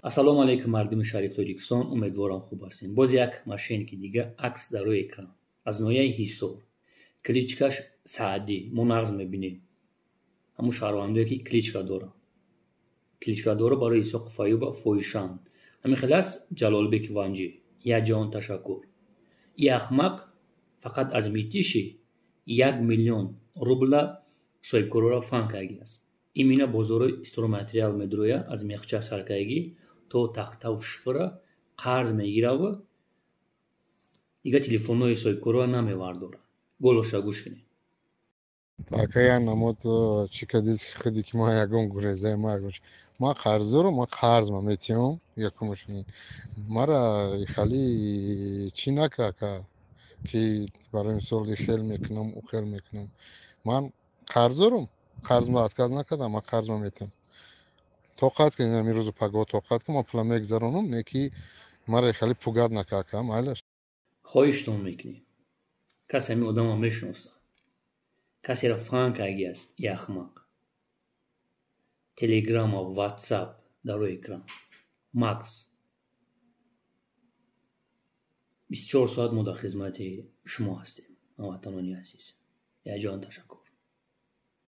Ассалому алайкум, мардуми шариф Тоҷикистон, умедворам, хуб ҳастем. Боз як мошенники дига акс дар рӯи экран аз ноҳияи Ҳисор, кличкаш Саъдӣ. Мо нағз мебинем ҳамун шаҳрвандое, ки кличка доранд. Кличкадоро барои Исоқов Аюба фоҳишаанд. Ҳамин хел аст Ҷалолбеки Ванҷӣ. Як ҷаҳон ташаккур. И ахмақ фақат аз Митиши 1 миллион рубла соҳибкорора фан кардааст. Имина бозорҳои стройматериал медуроя, аз мехча саркардагӣ то тахтаву шифра қарз мегираву дигар телефонҳои соҳибкорора намевардорад. Голоша гӯш кунед. Ака, як намуд чӣ кардед, худе ки ман ягон гурезаи, ма ягон, ман қарздорам, ман қарз ма метиҳам. Якумаш, мара хали чӣ нака, ака, ки барои мисол ихел мекунам, ухел мекунам. Ман қарздорам, қарзма отказ накардам, ман қарзма метиҳам. Тоқат кун, ҳамин рӯзу пагоҳ тоқат кун, ман пула мегзаронам, не ки мара хали пугать нака, ака, майлаш. Хоҳиштон мекунем, касе ҳамин одамро мешиносад, касеро фан кардааст и ахмақ, Телеграма, Ватсап дар рӯи экран. Макс, 24 соат мо дар хизмати шумо ҳастем, ҳамватанони азиз. Якҷоҳон ташаккур.